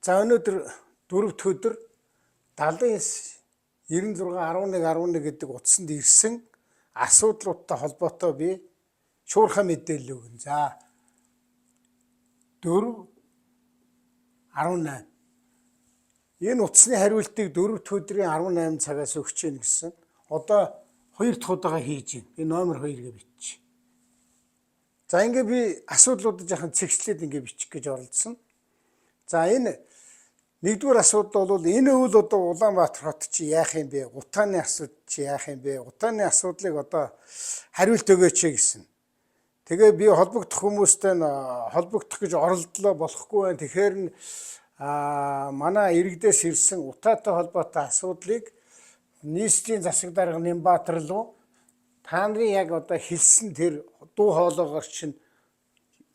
За, өнөөдөр дөрөв дэх өдөр 79 96 11 11 гэдэг утсанд ирсэн асуудлуудтай холбоотой би шуурхай мэдээлэл өгнө. За, 4 18 энэ утасны хариултыг дөрөв дэх өдрийн 18 цагаас өгч гин гэсэн. Одоо хоёр дахь удаага хийж гин. Би номер 2 гэж бичиж. За, ингээ би асуудлуудад жаахан цэгцлээд ингээ бичих гэж оролдсон. За, энэ нэгдүгээр асуудал бол энэ өвөл одоо Улаанбаатар хот чи яах юм бэ? Утааны асуудал чи яах юм бэ? Утааны асуудлыг одоо хариулт өгөөч гэсэн. Тэгээ би холбогдох хүмүүстэй нь холбогдох гэж оролдлоо, болохгүй байна. Тэгэхээр нь манай иргэдээс ирсэн утаатай холбоотой асуудлыг нийслэлийн засаг дарга Нямбатар руу та нарын яг одоо хэлсэн тэр дуу хоолоогоор чинь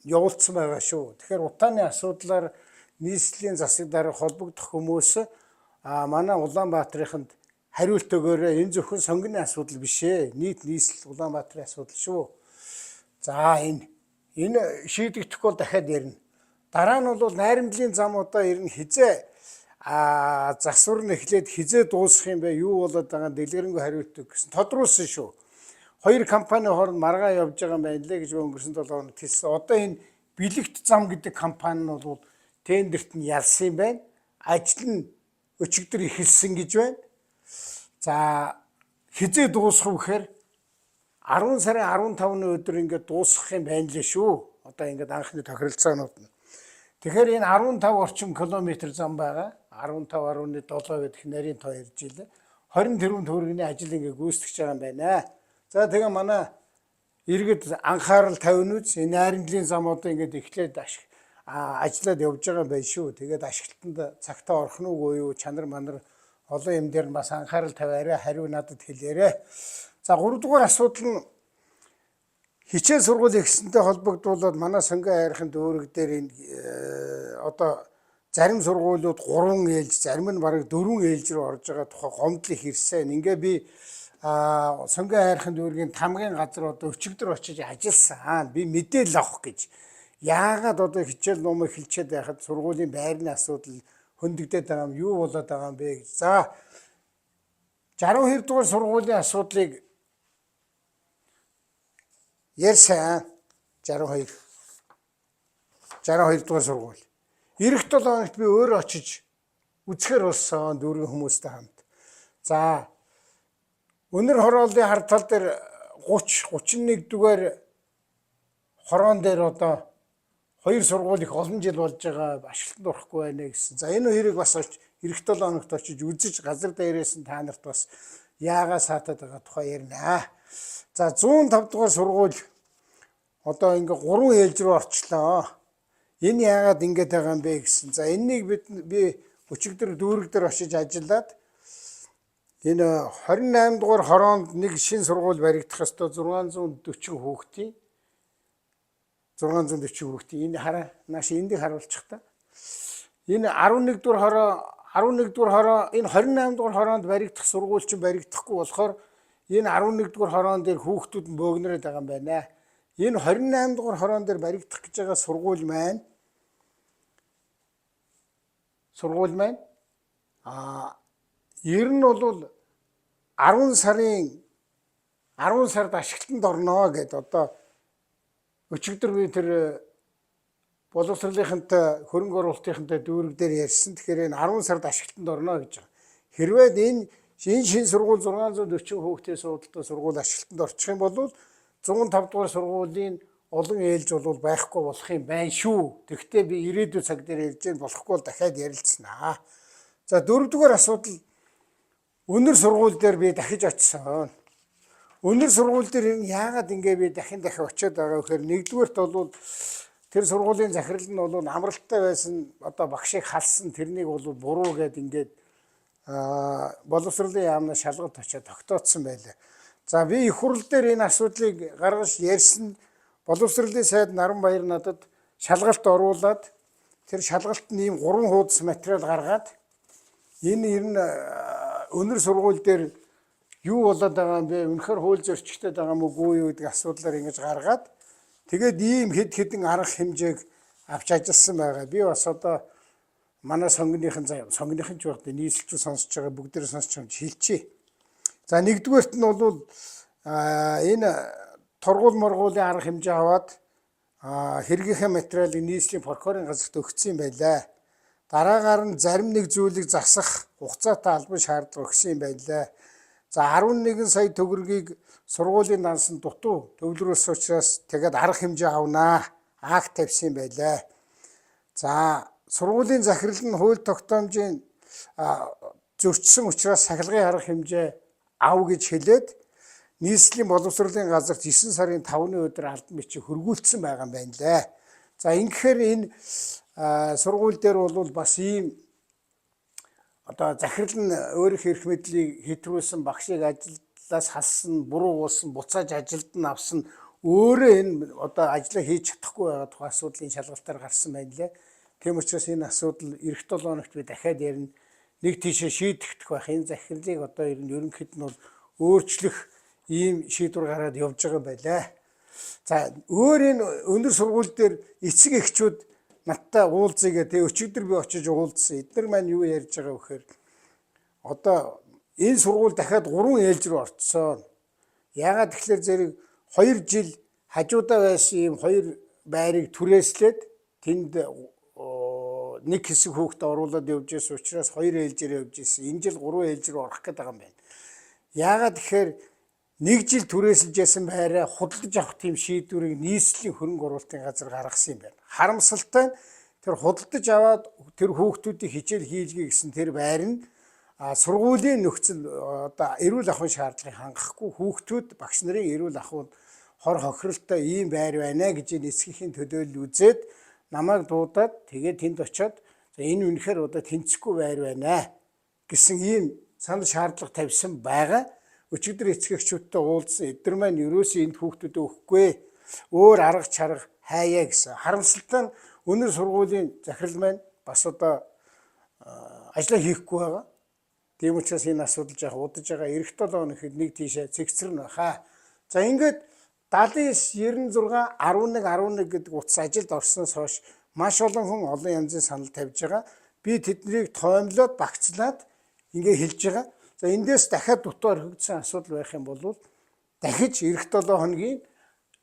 явуулсан байгаа шүү. Тэгэхээр утааны асуудлаар нийслэлийн засаг дарга холбогдох хүмүүс манай Улаанбаатарынд хариулт өгөөрэй. Энэ зөвхөн сонгоны асуудал биш ээ. Нийт нийслэл Улаанбаатарын асуудал шүү. За, энэ шийдэгдэхгүй бол дахиад ярина. Дараа нь бол найрамдлын зам одоо ер нь хэзээ засвар нь эхлээд хэзээ дуусах юм бэ? Юу болоод байгаа дэлгэрэнгүй хариулт өг гэсэн тодруулсан шүү. Хоёр компани хооронд маргаа явж байгаа юм байна лээ гэж өнгөрсөн 7 хоногт хэлсэн. Одоо энэ Билэгт зам гэдэг компани нь бол тендерт нь ялсан юм байна. Ажил нь өчигдөр эхэлсэн гэж байна. За, хэзээ дуусах вэ гэхээр 10 сарын 15-ны өдөр ингээд дуусгах юм байна лээ шүү. Одоо ингээд анхны тохиролцоонууд нь. Тэгэхээр энэ 15 орчим километр зам байгаа. 15.7 гэдэг нарийн тоо ярьж илээ. 20 тэрбум төгрөгийн ажил ингээд гүйцэтгэж байгаа юм байна. За, тэгээ манай иргэд анхаарал тавина үз. Энэ найрамдлын зам одоо ингээд эхлээд ажиллаад явж байгаа юм байна шүү. Тэгээд ашиглалтанд цагтаа орох нь үгүй юу, чанар манар олон юм дээр бас анхаарал тавиарай, хариу надад хэлээрэй. За, гуравдугаар асуудал нь хичээл сургууль ихсэнтэй холбогдуулаад манай Сонгон хайрхын дүүрэг дээр энэ одоо зарим сургуулиуд 3 ээлж, зарим нь бараг 4 ээлж рүү орж байгаа тухай гомдол их ирсэн. Ингээ би Сонгон хайрхын дүүргийн тамгын газар одоо өчигдөр очиж ажилласан. Би мэдээлэл авах гэж. Яагаад одоо хичээл ном эхэлчихэд байхад сургуулийн байрны асуудал хөндөгдөд байгаа юм, юу болоод байгаа юм бэ гэж. За, 62 дугаар сургуулийн асуудлыг ярьсан. 62 дугаар сургууль. Ирэх 7 хоногт би өөрөө очиж үзэхэр болсон дүүргийн хүмүүстэй хамт. За, өнөр хорооллын хар тал дээр 30 31 дугаар хороон дээр одоо хоёр сургууль их олон жил болж байгаа, ашиглалтанд орохгүй байна гэсэн. За, энэ хоёрыг бас ирэх 7 хоногт очиж үзэж газар дээрээс нь та нарт бас яагаа саатаад байгаа тухай ярина. За, 105 дугаар сургууль одоо ингээ 3 ээлж рүү орчлоо. Энэ яагаад ингэж байгаа юм бэ гэсэн. За, энэнийг би өчигдөр дүүрэг дээр очиж ажиллаад энэ 28 дугаар хороонд нэг шинэ сургууль баригдах ёстой, 640 хүүхдийн, 640 хүүхдийн. Энэ хараа, нааш эндийг харуулчих та. Энэ 11 дугаар хороо, 11 дугаар хороо, энэ 28 дугаар хороонд баригдах сургууль чинь баригдахгүй болохоор энэ 11 дугаар хороон дээр хүүхдүүд нь бөөгнөрөөд байгаа юм байна. Энэ 28 дугаар хороон дээр баригдах гэж байгаа сургууль маань ер нь бол 10 сарын 10 сард ашиглалтанд орно гэд одоо өчигдөр би тэр боловсролынхантай, хөрөнгө оруулалтынхантай дүүрэг дээр ярьсан. Тэгэхээр энэ 10 сард ашиглалтанд орно гэж байгаа. Хэрвээ энэ шинэ сургууль, 640 хүүхдийн суудалтай сургууль ашиглалтанд орчих юм бол 105 дугаар сургуулийн олон ээлж бол байхгүй болох юм байна шүү. Тэгэхдээ би ирээдүйн цаг дээр ярьж байна, болохгүй бол дахиад ярилцсанаа. За, дөрөвдүгээр асуудал өнөр сургууль дээр би дахиж очисон. Өнөр сургууль дээр энэ яагаад ингэ би дахин дахин очиод байгаа гэхээр нэгдүгээрт бол тэр сургуулийн захирал нь бол амралттай байсан, одоо багшийг халсан, тэрнийг бол буруу гэд ингээд боловсролын яамнаас шалгалт очиод тогтоодсон байлаа. За, би их хурл дээр энэ асуудлыг гаргаж ярьсан, боловсролын сайд Наранбаяр надад шалгалт оруулаад тэр шалгалт нь ийм 3 хуудас материал гаргаад энэ ер нь өнөр сургууль дээр юу болоод байгаа юм бэ? Үнэхээр хууль зөрчигдөд байгаа юм уу, юу гэдэг асуудлаар ингэж гаргаад тэгээд ийм хэд хэдэн арга хэмжээг авч ажилласан байгаа. Би бас одоо Манай сонгоныхан, за, сонгоныхан ч багт нийслэлчүү сонсож байгаа, бүгдээрээ сонсож байгаа юм хэлчихье. За, нэгдүгээрт нь бол энэ тургуул мургуулын арга хэмжээ аваад хэргийнхээ материалыг нийслэлийн прокурорын газарт өгсөн юм байлаа. Дараагаар нь зарим нэг зүйлийг засах хугацаатай албан шаардлага өгсөн юм байлаа. За, 11 сая төгрөгийг сургуулийн дансанд дутуу төвлөрүүлсэн учраас тэгээд арга хэмжээ авнаа. Акт тавьсан юм байлаа. За, сургуулийн захирал нь хууль тогтоомжийн зөрчсөн учраас сахилгын арга хэмжээ ав гэж хэлээд нийслэлийн боловсролын газарт 9 сарын 5-ны өдөр албан бичиг хөргүүлсэн байгаа юм байна лээ. За, ингэхээр энэ сургууль дээр бол бас ийм одоо захирал нь өөрийнх эрх мэдлийг хэтрүүлсэн, багшийг ажлаас халсан, буруу уулсан, буцааж ажилд нь авсан, өөрөө энэ одоо ажлаа хийж чадахгүй байгаа тухай асуудлын шалгалтаар гарсан байна лээ. Тийм учраас энэ асуудал ирэх 7 хоногт би дахиад ярина. Нэг тийшээ шийдэгдэх байх. Энэ захирлыг одоо ер нь ерөнхийд нь бол өөрчлөх ийм шийдвэр гараад явж байгаа байлаа. За, өөр энэ өндөр сургууль дээр эцэг эхчүүд надтай уулзъя гэх. Тэгээ өчигдөр би очиж уулзсан. Эднэр маань юу ярьж байгаа вэ гэхээр одоо энэ сургууль дахиад 3 ээлж рүү орцсон. Яагаад тэгэхээр зэрэг 2 жил хажуудаа байсан ийм хоёр байрыг түрээслээд тэнд нэг хэсэг хүүхдээ оруулаад явж байсан учраас хоёр ээлжээр явж исэн. Энэ жил 3 ээлж рүү орох гээд байгаа юм байна. Яагаад тэгэхээр нэг жил түрээсэлж ясан байраа худалдаж авах тийм шийдвэрийг нийслэлийн хөрөнгө оруулалтын газар гаргасан юм байна. Харамсалтай нь тэр худалдаж аваад тэр хүүхдүүдийг хичээл хийлгэе гэсэн тэр байр нь сургуулийн нөхцөл, одоо эрүүл ахуйн шаардлагыг хангахгүй, хүүхдүүд, багш нарын эрүүл ахуйд хор хохиролтой ийм байр байна гэж энэ эцгийнхэн төлөөлөл үзээд намайг дуудаад, тэгээд тэнд очиод, за, энэ үнэхээр одоо тэнцэхгүй байр байна гэсэн ийм санал шаардлага тавьсан байгаа. Өчигдөр эцэг эхчүүдтэй уулзсан. Эдгээр маань ерөөсөө энд хүүхдүүдэд өгөхгүй. Өөр арга чарга хайя гэсэн. Харамсалтай нь өнөр сургуулийн захирал маань бас одоо ажлаа хийхгүй байгаа. Тийм учраас энэ асуудал жаах удаж байгаа. Ирэх 7 хоногт нэг тийшээ цэгцэрнэ баха. За, ингээд 79 96 11 11 гэдэг утас ажилд орсноос хойш маш олон хүн олон янзын санал тавьж байгаа. Би тэднийг тоомлоод багцлаад ингээ хэлж байгаа. За, эндээс дахиад дутуу орхигдсон асуудал байх юм бол дахиж ирэх 7 хоногийн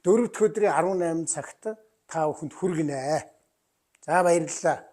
4 дахь өдрийн 18 цагт та бүхэнд хүргэнэ. За, баярлалаа.